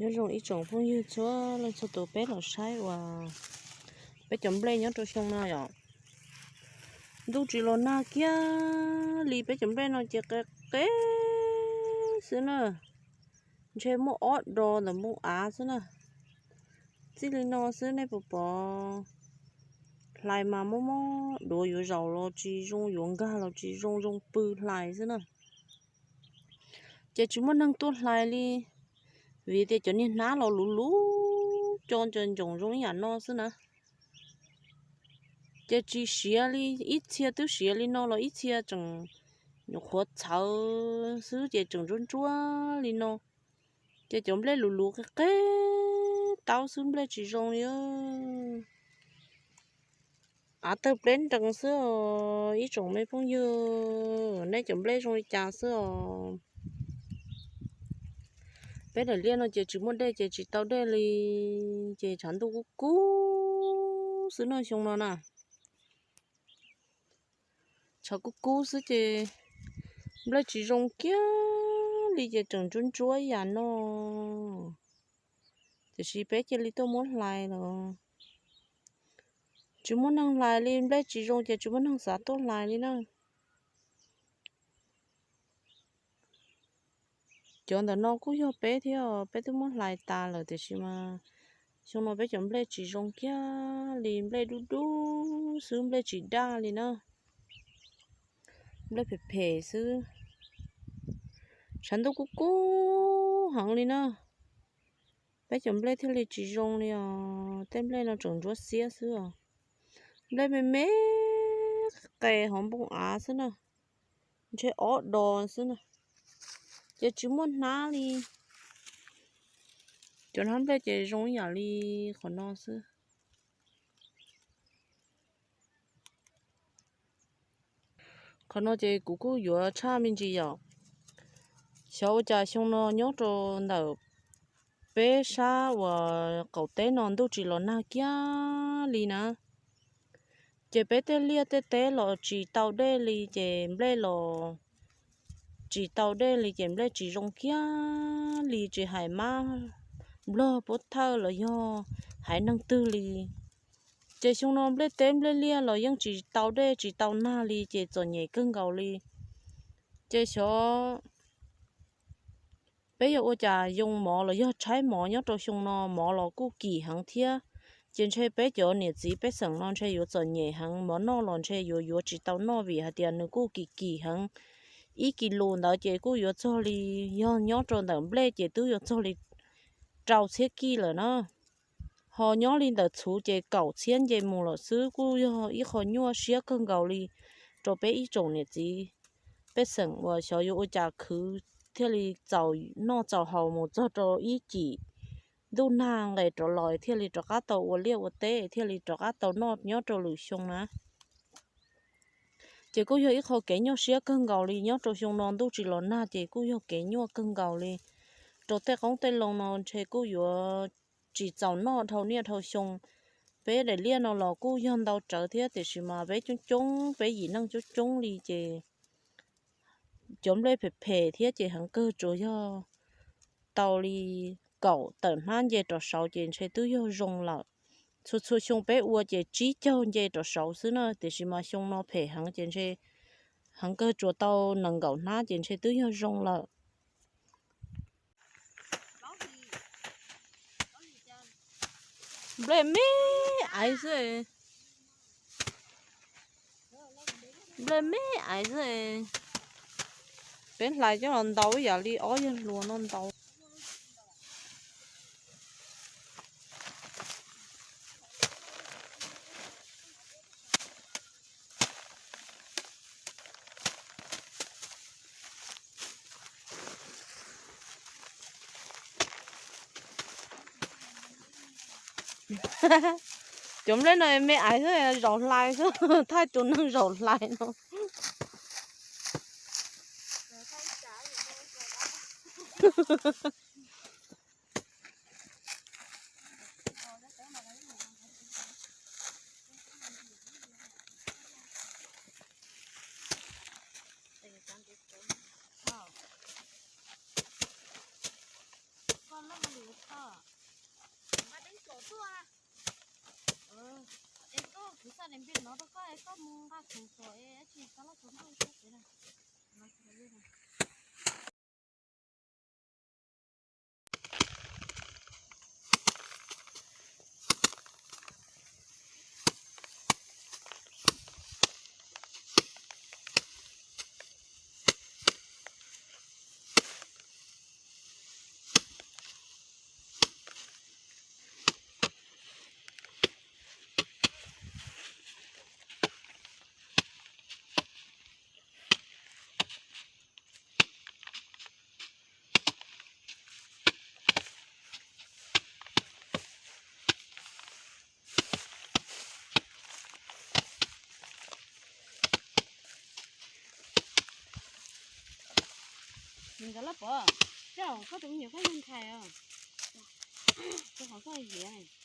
Nyob zoo ib tsoom phooj ywg txhua leej txhua tus peb los saib uas peb cov nplej nyob rau xyoo no yom. Ntuj tsis los nag kiag li, peb cov nplej no ces qe qe xwb na. Ntshe muaj ob dos ntawm npoo av xwb na. Txij li no xwb nej puas pom, hlais mas mob mob, duav yuav zaum los tsis zoo, yuav nkag los tsis zoo, zoo pw hlais xwb na. Ces tsis muaj neeg tuaj hlais li, vim tias cov niag hnab los luv luv co nco ntsoov zoo ib yam no xwb na. Ces tsis siav li, ib txhia twb siav li no los ib txhia tseem nyuam qhuav txhawv xwb ces tseem ntsuab ntsuab li no. Ces cov nplej luv luv qe qe taub xwb, nplej tsis zoo li. Av tawg pleb nrees xwb os ib tsoom me phooj ywg, nej cov nplej zoo li cas xwb os? Peb daim liaj no ces tsis muaj dej ces tsis tau dej li, ces tshav ntuj kub kub xwb no xyoo no na. Tshav kub kub xwb ces nplej tsis zoo kiag li ces tseem ntsuab ntsuab ib yam no. Tiam sis peb cia li tuaj muab hlais los tsis muaj neeg hlais li, nplej tsis zoo ces tsis muaj neeg xav tuaj hlais li na. Cov ntawm no kuj yog peb thiab, peb twb muab hlais tas lawm tiam sis mas xyoo no peb cov nplej tsis zoo kiag li, nplej dub dub xwb, nplej tsis daj li na. Nplej phem phem xwb. Tshav ntuj kub kub heev li na, peb cov nplej thiaj li tsis zoo li os. Tej nplej no tseem ntsuab xiab xwb os. Nplej me me qe hauv npoo av xwb na, ntshe ob dos xwb na, ces tsis muaj hnab li. Cov hnab nplej ces zoo ib yam li qhov no xwb. Qhov no ces kuv kuj yuav tshaj me ntsis yom. Xyov ua cas xyoo no nyob rau ntawm peb sab uas qaum teb no ntuj tsis los nag kiag li na. Ces peb tej liaj tej teb los tsis tau dej li ces nplej los tsis tau dej li ces nplej tsis zoo kiag li, tsis hais mab nplog pub thawj los yog haiv neeg twg li. Ces xyoo no nplej teb nplej liaj los yeej tsis tau dej tsis tau nag li ces txom nyem kawg nkaus li. Ces xyov peb yuav ua cas yoo mov los yog tshaib mov nyob rau xyoo no, mov los kuj kim heev thiab. Ces ntshe peb cov niam txiv pej xeem no ntshe yuav txom nyem heev, mov noj los ntshe yuav yuav tsis tau noj vim hais tias nws kuj kim kim heev. Ib kis lus ntawd ces kuj yuav txog li, yog nyob rau ntawm nplej ces twb yuav txog li rau txhiab kij lawm na. Ho nyob li ntawm txhuv ces kaum txhiab nce mus lawm xwb, kuj yog ib qho nyuaj siab kawg nkaus li rau peb ib tsoom niam txiv pej xeem uas xyov yuav ua cas khwv thiaj li txaus noj txaus haus mus txog rau ib cim ntuj nag nqes rov los thiaj li rov qab tau ua liaj ua teb thiaj li rov qab tau noj nyob rau lwm xyoo na. Ces kuj yog ib qho kev nyuaj siab kawg nkaus li nyob rau xyoo no ntuj tsis los nag ces kuj yog kev nyuaj kawg nkaus li. Rau tej qoob tej loo no ntshe kuj yuav tsis txaus noj dhau niaj dhau xyoo. Peb daim liaj no los kuj yog ntau rawv thiab tiam sis mas peb coob coob, peb yim neeg coob coob li ces cov nplej phem phem thiab ces heev kawg tsuas yog tau li kaum tawm hnab nce rov saud ces ntshe twb yog zoo lawm. Txhua txhua xyoo peb ua ces tsib caug nce rov saud xwb na, tiam sis mas xyoo no phem heev ces ntshe heev kawg tsuas tau nees nkaum hnab ces ntshe twb yog zoo lawm. Nplej me aiv xwb. Nplej me aiv xwb. Peb hlais coj los ntaus ib yam li ob yawg hluas no ntaus. Cov nplej no me aiv xwb, zaum hlais xwb, thaij tus neeg zaum hlais no. Es koj, kuv xa daim npe no rau koj es koj mus nqa khoom tuam es dab tsi xa laj tsaus ntuj thiab pem na. Nws nkawd laj pov, tej zaum koj tus me nyuam koj yog ntxhais os, rau qhov koj yig.